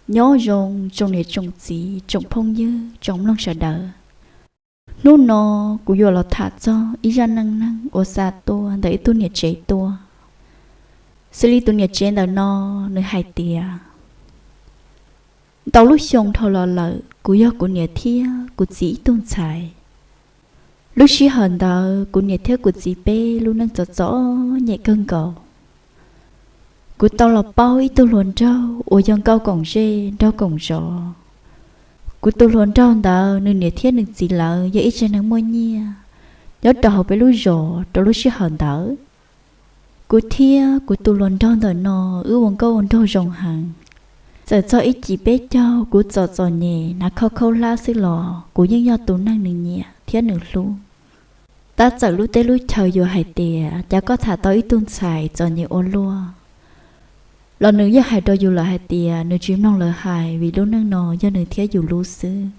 Nyob zoo tsoom niam tsoom txiv, tsoom phooj ywg, tsoom mloog sawv daws. Hnub no kuv yuav los tham txog ib zaj neej neeg uas xa tuaj ntawm ib tug niam tsev tuaj. Xws li tus niam tsev ntawm no, nws hais tias, ntau lub xyoo dhau los lawm, kuv yog kuv niam thiab kuv txiv ib tug ntxhais. Lub sij hawm ntawd kuv niam thiab kuv txiv peb lub neej txom txom nyem kawg nkaus. Kuv tau los paub ib tug hluas nraug uas yog nkauj koom zej nraug koom zos. Kuv tus hluas nraug ntawd nws niam thiab nws txiv lawv yog ib tsev neeg muaj nyiaj nyob rau hauv peb lub zos rau lub sij hawm ntawd. Kuv thiab kuv tus hluas nraug ntawm no wb ua nkauj ua nraug zoo heev. Txawm txog ib cim peb caug kuv txom txom nyem hnav khaub khaub hlab xwb los kuv yeej yog tus neeg nws nyiam thiab nws hlub. Tab txawm lub teb lub chaw yuav hais tias cas koj tham tau ib tug ntxhais txom nyem ua luaj, los nws yeej hais rau yus lawm hais tias nws tsis mloog lawv hais vim lub neej no yog nws thiab yus lub xwb.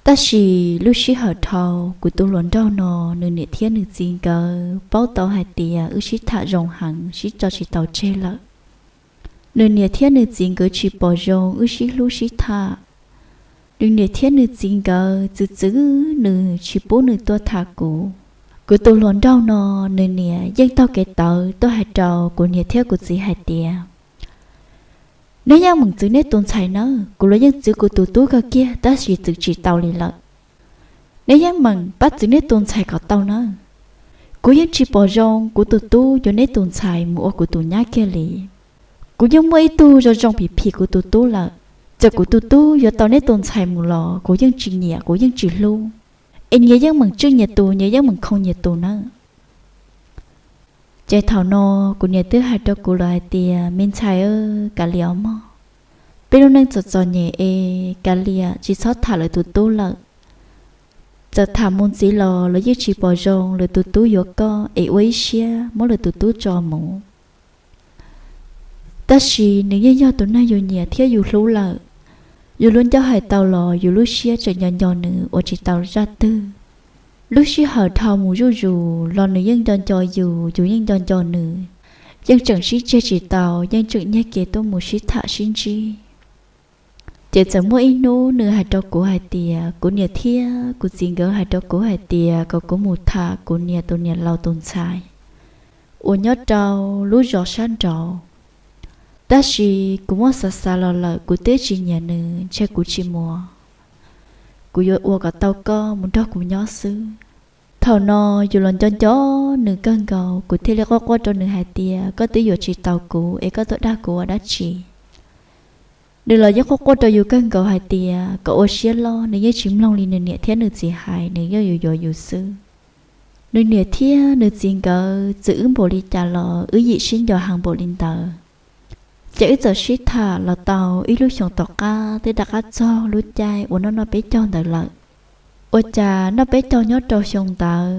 Tab sis lub sij hawm dhau, kuv tus hluas nraug no nws niam thiab nws txiv nkawd paub tau hais tias wb sib tham zoo heev, sib tso tsis tau tseg lawm. Nws niam thiab nws txiv nkawd tsis pom zoo wb sib hlub sib tham. Nws niam thiab nws txiv nkawd txwv txwv nws, tsis pub nws tuaj tham kuv. Kuv tus hluas nraug no, nws niam yeej taug kev tawv tuaj hais rau kuv niam thiab kuv txiv hais tias, neb yeej meem txwv neb tus ntxhais nawb, kuv los yeej txwv kuv tus tub kawg kiag tab sis txwv tsis tau li lawm. Neb yeej meem pab txwv neb tus ntxhais kom tau nawb. Kuv yeej tsis pom zoo kuv tus tub yuav neb tus ntxhais mus ua kuv tus nyab kiag li. Kuv yeej muaj ib tug zoo zoo phim phim kuv tus tub lawm. Txawm kuv tus tub yuav tau neb tus ntxhais mus los kuv yeej tsis nyiam, kuv yeej tsis hlub. Es nyias yeej meem tswj nyias tus, nyias yeej meem khoo nyias tus nawb. Ces thaum no kuv niam twb hais rau kuv lawm hais tias, me ntxhais, kav liam os mog. Peb lub neej txom txom nyem es kav liam tsis txhob tham lawv tus tub lawm. Txawm tham mus ntxiv los lawv yeej tsis pom zoo lawv tus tub yuav koj es ua ib siab muab lawv tus tub tso mus. Tab sis nws yeej yog tus neeg yus nyiam thiab yus hlub lawm. Yus lub ncauj hais tau los yus lub siab tseem nco nco nws ua tsis tau zaj twg. Lub sij hawm dhau mus zuj zus los nws yeej nco nco yus, yus yeej nco nco nws. Yeej tseem sib tseg tsis tau, yeej tseem nyiag kev tuaj mus sib tham sib ntsib. Ces txawm muaj ib hnub nws hais rau kuv hais tias kuv niam thiab kuv txiv nkawd hais rau kuv hais tias kom kuv mus tham kuv niam tus niam laus tus ntxhais uas nyob rau lub zos sab nraud. Tab sis kuv muab xav xav los lawm kuv twb tsis nyiam nws, ntshe kuv tsis mus. Kuv yuav ua kom tau koj mus nrog kuv nyob xwb. Thaum no yus los nco nco nws kawg nkaus, kuv thiaj li quaj quaj rau nws hais tias koj twb yuav tsis tau kuv es koj tuaj dag kuv ua dab tsi? Nws los yeej quaj quaj rau yus kawg nkaus hais tias kom ua siab loj, nws yeej tsis mloog li nws niam thiab nws txiv hais, nws yeej yuav yuav yus xwb. Nws niam thiab nws txiv nkawd txwv wb npaum li cas los wb yim sib nco heev npaum li ntawd. Ces wb txawm sib tham los tau ib lub xyoos tom qab twb rov qab txog lub caij uas noj noj peb caug ntawd lawm. Ua cas noj peb caug nyob rau xyoo ntawd,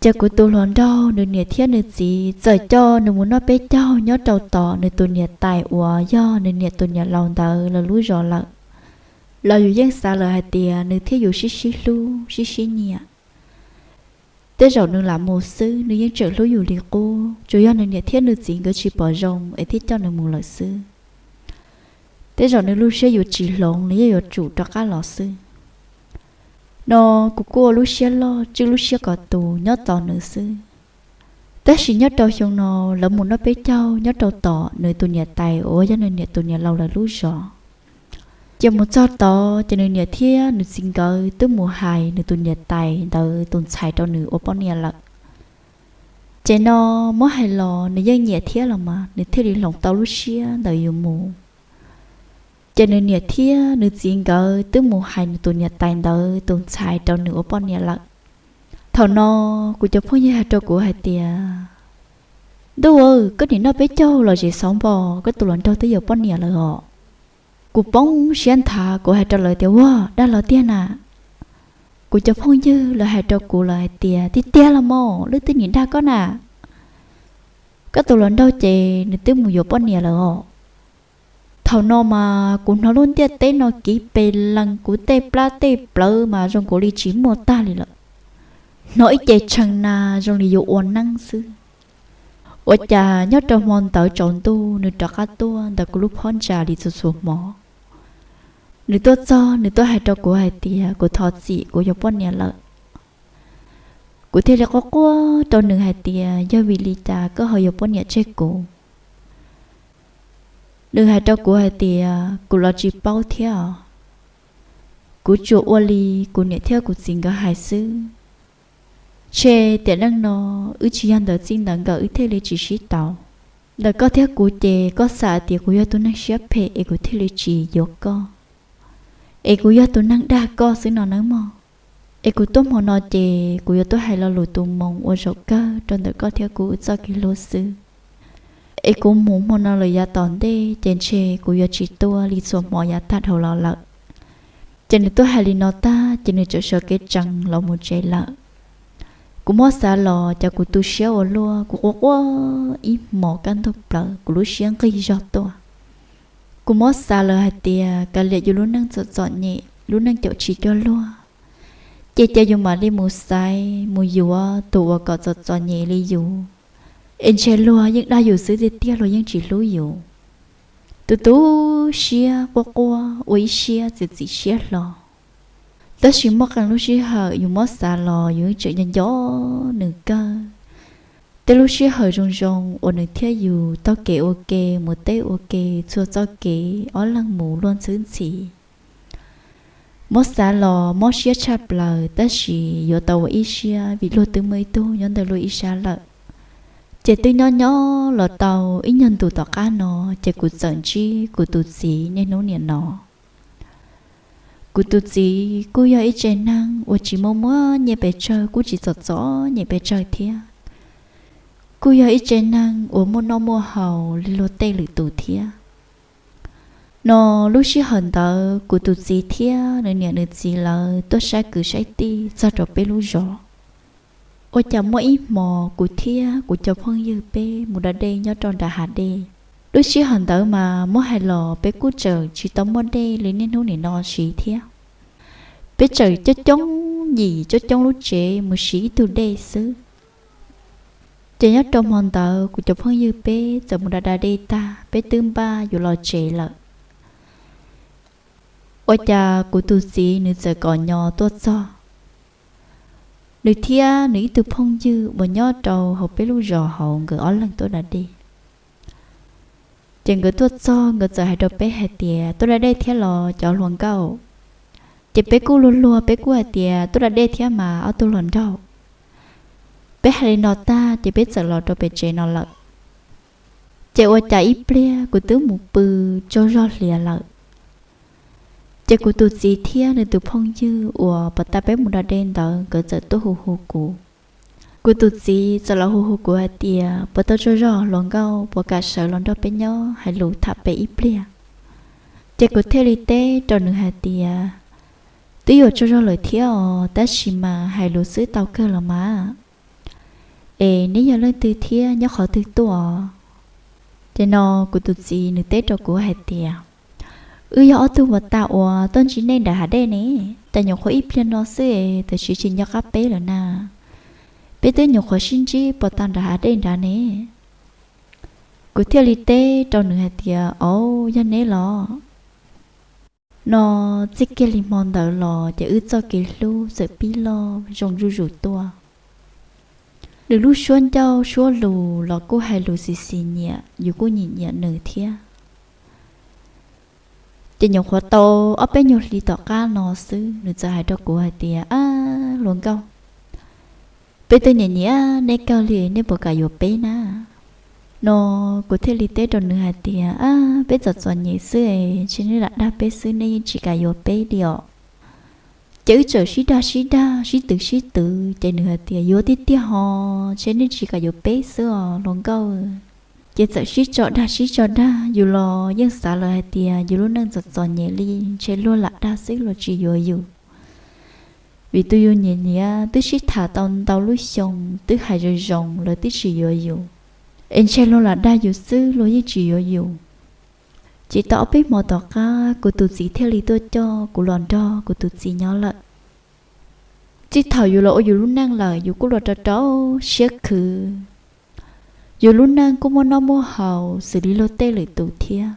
ces kuv tus hluas nraug nws niam thiab nws txiv txawm coj nws mus noj peb caug nyob rau tom nws tus niam tais uas yog nws niam tus niam laus ntawd lawv lub zos lawm. Los yus yeej xav lawm hais tias nws thiab yus sib sib hlub sib sib nyiam. Tej zaum nws lam mus xwb, nws yeej tseem hlub yus li qub, tsuas yog nws niam thiab nws txiv nkawd tsis pom zoo es thiaj coj nws mus lawm xwb. Tej zaum nws lub siab yuav tsis hloov, nws yeej yuav tsum rov qab los xwb. No kuv kuj ua lub siab loj, tswj lub siab kom tus nyob tos nws xwb. Tab sis nyob rau xyoo no, lawv mus noj peb caug nyob rau tom nws tus niam tais uas yog nws niam tus niam laus lawv lub zos. Ces mus txog tod ces nws niam thiab nws txiv nkawd twb mus hais nws tus niam tais ntawd tus ntxhais rau nws ua poj niam lawm. Ces no muab hais los nws yeej nyiam thiab los mas nws thiaj li hloov tau lub siab ntawd yuav mus. Ces nws niam thiab nws txiv nkawd twb mus hais nws tus niam tais ntawd tus ntxhais rau nws ua poj niam lawm. Thaum no kuv cov phooj ywg hais rau kuv hais tias, ntuj aw, koj nim noj peb caug los zem xauv npo, koj tus hluas nraug twb yuav poj niam lawm os. Kuv poob siab nthav, kuv hais rau lawv tias, ua, dag los tiag na? Kuv cov phooj ywg lawv hais rau kuv lawm hais tias, tiag tiag los mas, leej twg nim dag koj na? Koj tus hluas nraug ces nws twb mus yuav poj niam lawm os. Thaum no mas kuv hnov lub ntiaj teb no kiv pes lees, kuv tej plab tej plawv mas zoo nkaus li tsis muaj tag li lawm. Hnov ib ce tshee na zoo li yuav ua neeb xwb. Ua cas nyob rau hmo ntawd tsaus ntuj nws rov qab tuaj ntawm kuv lub phab ntsa li txhua txhua hmo. Nws tuaj txog nws tuaj hais rau kuv hais tias kuv thov txim, kuv yuav poj niam lawm. Kuv thiaj li quaj quaj rau nws hais tias yog vim li cas koj ho yuav poj niam tseg kuv? Nws hais rau kuv hais tias kuv los tsis paub thiab os. Kuv tsuas ua li kuv niam thiab kuv txiv nkawd hais xwb. Ntshe tiam neej no wb tsis yog ntawd txij ntawd nkawm wb thiaj li tsis sib tau. Ntawm koj thiab kuv ces koj xav tias kuv yog tus neeg siab phem es kuv thiaj li tsis yuav koj, es kuv yog tus neeg dag koj xwb no nawb mog. Es kuv tuaj hmo no ces kuv yuav tuaj hais lo lus tu moo ua zaum kawg rau ntawm koj thiab kuv wb txoj kev hlub xwb. Es kuv mus hmo no lawm yav tom ntej ces ntshe kuv yuav tsis tuaj li txhua hmo yav tag dhau los lawm. Ces nws tuaj hais li no tag ces nws txawm sawv kev tsees los mus tsev lawm. Kuv muab xav los ces kuv tu siab ua luaj, kuv quaj quaj ib hmos kaj ntug plaws, kuv lub siab nqig zog tuaj. Kuv muab xav lawm hais tias kav liam yus lub neej txom txom nyem, lub neej caum tsis cuag luag, ces cia yus mam li mus xaiv mus yuav tus uas kom txom txom nyem li yus, es ntshe luag yeej dag yus xwb tiag tiag, luag yeej tsis hlub yus. Tu tu siab quaj quaj ua ib siab txiav txim siab hlo. Tab sis muaj qee lub sij hawm yus muab xav los yus yeej tseem nco nco nws kawg. Tej lub sij hawm zoo zoo uas nws thiab yus taug kev ua ke, mus teb ua ke, txhua txoj kev ob leeg mus luag ntxhwb ntxhi. Muab xav los mob siab tshaj plaws tab sis yuav tau ua ib siab vim luag twb muaj ib tug nyob ntawm luag ib sab lawm. Ces twb nyob nyob los tau ib nyuag ntus tom qab no, ces kuv txawm ntsib kuv tus txiv niaj hnub nim no. Kuv tus txiv kuj yog ib tsev neeg uas tsis muaj muaj nyiaj pes tsawg, kuj tsis txom txom nyem pes tsawg thiab. Kuj yog ib tsev neeg uas muaj noj muaj haus li luag tej lwm tus thiab. No lub sij hawm ntawd kuv tus txiv thiab nws niam nws txiv lawv tuaj saib kwv saib tij txog rau peb lub zos. Ua cas muaj ib hmos kuv thiab kuv cov phooj ywg peb mus da dej nyob rau nram hav dej. Lub sij hawm ntawd mas muab hais los peb kuj tseem tsis tau muaj dej li niaj hnub nim no siv thiab. Peb tseem coob coob yim coob coob lub tsev mus siv ib tug dej xwb. Ces nyob rau hmo ntawd kuv cov phooj ywg peb txawm mus da da dej tag, peb twb npaj yuav los tsev lawm. Ua cas kuv tus txiv nws txawm kom nyo tuaj txog. Nws thiab nws ib tug phooj ywg uas nyob rau hauv peb lub zos hauv nkawd ob leeg tuaj da dej. Ces nkawd tuaj txog nkawd txawm hais rau peb hais tias tuaj da dej thiab los cov hluas nkauj? Ces peb kuj luag luag peb kuj hais tias tuaj da dej thiab mas ob tug hluas nraug. Peb hais li no tag ces peb txawm los rau pem tsev no lawm. Ces ua cas ib pliag kuv twb mus pw tsaug zog hlias lawm. Ces kuv tus txiv thiab nws tus phooj ywg uas puag ta peb mus da dej ntawd nkawd txawm tuaj hu hu kuv. Kuv tus txiv txawm los hu hu kuv hais tias puas tau tsaug zog hluas nkauj, puas kam sawv los nrog peb nyob hais lus tham pem ib pliag? Ces kuv thiaj li teb rau nws hais tias twb yuav tsaug zog lawm thiab os, tab sis mas hais lus xwb tau kawg los mas. Es neb yog leej twg thiab nyob qhov twg tuaj? Ces no kuv tus txiv nws teb rau kuv hais tias wb yog ob tug puag ta uas tuaj ntsib nej nram hav dej ne, cas nyuam qhuav ib pliag no xwb es tam sim tsis nco qab peb lawm na. Peb twb nyuam qhuav sib ntsib puag ta nram hav dej nrad ne. Kuv thiaj li teb rau nws hais tias au, yog neb los. No txij kiag li hmo ntawd los ces wb txoj kev hlub txawm pib loj zoo zuj zus tuaj. Nws lub suab ncauj suab lus los kuj hais lus xis xis nyiam, yus kuj nyiam nyiam nws thiab. Ces nyuam qhuav tau ob peb nyuag hli tom qab no xwb nws txawm hais rau kuv hais tias ab hluas nkauj, peb twb nyiam nyiam neb kawg li, neb puas kam yuav peb na? No kuv thiaj li teb rau nws hais tias ab peb txom txom nyem xwb es ntshe neb lam dag peb xwb, neb yeej tsis kam yuav peb li os. Ces wb txawm sib dag sib dag sib twv sib twv ces nws hais tias yuav tiag tiag ho, ntshe nej tsis kam yuav peb xwb os hluas nkauj. Ces txawm sib tso dag sib tso dag, yus los yeej xav lawm hais tias yus lub neej txom txom nyem li ntshe luag lam dag xwb luag tsis yuav yus. Vim tus yus nyiam nyiam twb sib tham tau ntau lub xyoo twb hais zoo zoo lawv twb tsis yuav yus, es ntshe luag lam dag yus xwb luag yeej tsis yuav yus. Ces tau ob peb hmo tom qab kuv tus txiv thiaj li tuaj coj kuv los nrog kuv tus txiv nyob lawm. Txij thaum yus los ua yus lub neej lawm yus kuj los rau rau siab khwv. Yus lub neej kuj muaj noj muaj haus xws li luag tej lwm tus thiab.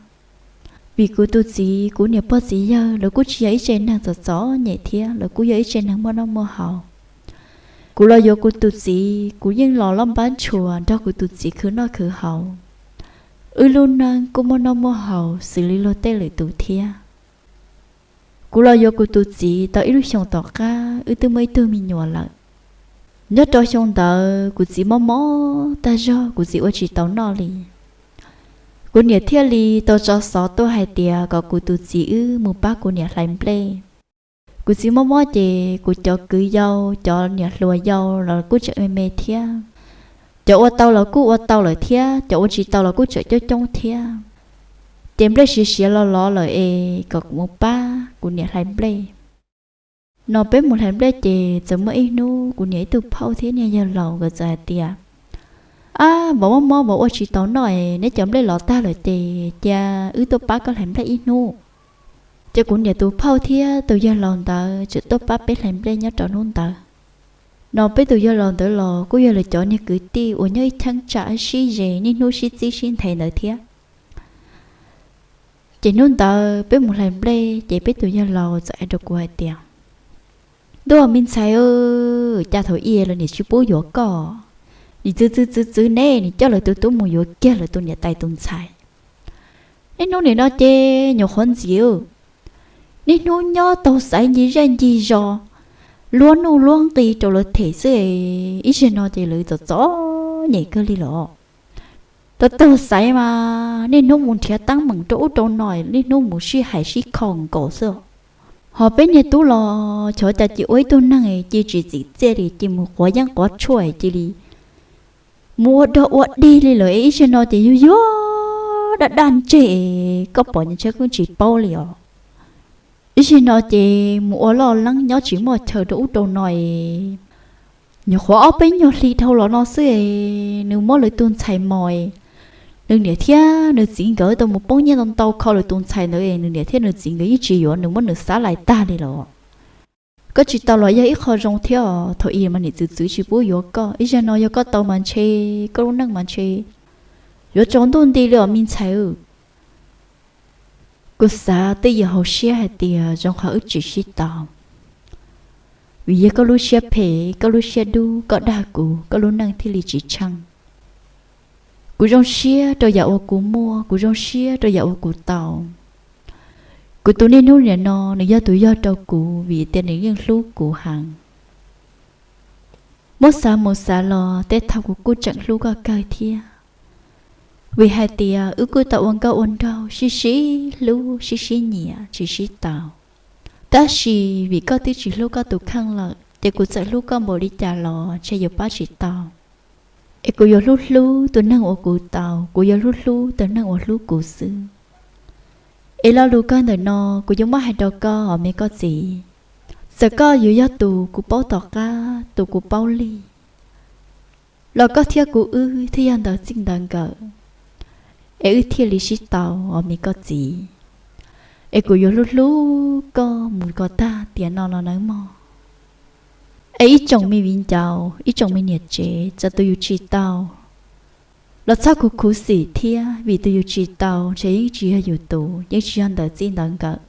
Vim kuv tus txiv, kuv niam pog txiv yawg lawv kuj tsis yog ib tsev neeg txom txom nyem thiab, lawv kuj yog ib tsev neeg muaj noj muaj haus. Kuv los yuav kuv tus txiv, kuv yeej los loj npab ntshua nrog kuv tus txiv khwv noj khwv haus. Wb lub neej kuj muaj noj muaj haus xws li luag tej lwm tus thiab. Kuv los yuav kuv tus txiv tau ib lub xyoos tom qab wb twb muaj ib tug me nyuam lawm. Nyob rau xyoo ntawd kuv txiv mob mob tag zog, kuv txiv ua tsis tau noj li. Kuv niam thiaj li tau tso xov tuaj hais tias kom kuv tus txiv wb mus pab kuv niam hlais nplej. Kuv txiv mob mob ces kuv cov kwv yau, cov niam hluas yau los kuj tseem me me thiab. Cov ua tau los kuj ua tau lawm thiab, cov ua tsis tau los kuj tseem coob coob thiab. Ces nplej siav siav los los lawm es kom kuv mus pab kuv niam hlais nplej. No peb mus hlais nplej ces txawm muaj ib hnub kuv niam ib tug phauj thiab niag yawg laus nkawd txawm hais tias, Ab, vauv mob mob, vauv ua tsis tau noj es neb cov nplej los tag lawm ces cia wb tuaj pab koj hlais nplej ib hnub. Ces kuv niam tus phauj thiab tus yawg laus ntawd txawm tuaj pab peb hlais nplej nyob rau hnub ntawd. No peb tus yawg laus ntawd los kuj yog lawv cov niag kwv tij uas nyob ib cheeb tsam sib ze niaj hnub sib txib sib nthe ntawd thiab. Ces hnub ntawd peb mus hlais nplej ces peb tus yawg laus txawm hais rau kuv hais tias, Ntuj me ntxhais, cas thaum i los niam tsis pub yuav koj, nim txwv txwv txwv txwv neb, nim coj lawv tus tub mus yuav kiag lawv tus niam tais tus ntxhais. Niaj hnub nim no ces nyuam qhuav ntxiv, niaj hnub nyob taug xaiv ncig zej ncig zos, luab nuj luab nqi rau lawv them xwb. Ib zaug no ces lawv txom txom nyem kawg li los. Taug taug xaiv mas niaj hnub mus nrhiav teeb meem rau ub rau no, niaj hnub mus sib hais sib kho nkaus xwb. Ho peb niag tub los xyov cas cia ua ib tug neeg cia tsis txim txiaj li, cia mus quav yeeb quav tshuaj cia li mus ua dog ua dig li lawm. Ib zaug no ces yuag yuag daj daj ntseg, koj pom ntshe kuj tsis paub li os. Ib zaug no ces mus ua loj leeb nyob tsis muaj chaw rau ub rau no es, nyuam qhuav ob peb nyuag hli dhau los no xwb es nws muab lawv tus ntxhais mos es, nws niam thiab nws txiv nkawd tau mus poob nyiaj ntau ntau kho lawv tus ntxhais ntawd es nws niam thiab nws txiv nkawd yeej tsis yuav nws, muab nws xav lais tag li los. Koj tsis tau los yog ib qho zoo thiab os, thaum i mas niam txwv txwv tsis pub yuav koj, ib zaug no yog koj tau mas ntshe koj lub neej mas ntshe yuav tsaus ntuj nti li os me ntxhais. Kuv xav twj ywm hauv siab hais tias zoo qhov wb tsis sib tau, vim yog koj lub siab phem, koj lub siab dub, koj dag kuv, koj lub neej thiaj li tsis tsheej. Kuv zoo siab rau yam uas kuv muaj, kuv zoo siab rau yam uas kuv tau. Kuv tus niaj hnub nim no nws yog tus yog rau kuv vim tias nws yeej hlub kuv heev. Muab xav mus xav los tej thaum kuv kuj tseem hlub koj kawg thiab, vim hais tias wb kuj tau ua nkauj ua nraug sib sib hlub sib sib nyiam tsis sib tau. Tab sis vim koj twb tsis hlub koj tus kheej lawm ces kuv txawm hlub koj npaum li cas los ntshe yuav pab tsis tau. Es kuv yuav hlub hlub tus neeg uas kuv tau, kuv yuav hlub hlub tus neeg uas hlub kuv xwb. Es lo lus kawg ntawm no kuv yuav muab hais rau koj os me koj txiv. Txawm koj yuav yog tus kuv paub tom qab, tus kuv paub lig, los koj thiab kuv wb thiaj yog ntawv txij ntawv nkawm, es wb thiaj li sib tau os me koj txiv. Es kuv yuav hlub hlub koj mus kom tag tiam no los nawb mog. Es ib tsoom me viv ncaus, ib tsoom me niam tsev, txawm tus yus tsis tau los txhob khuv khuv xim thiab, vim tus yus tsis tau ntshe yeej tsis yog yus tus, yeej tsis yog ntawv txij ntawv nkawm.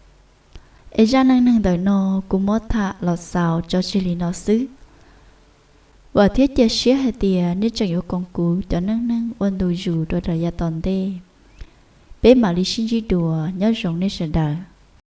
Es zaj neej neeg ntawm no kuv muab tham los xaus tso tseg li no xwb. Vam thiab cia siab hais tias nej tseem yuav koom kuv cov neej neeg ua ntu zus rau yav tom ntej. Peb mam li sib ntsib dua, nyob zoo nej sawv daws.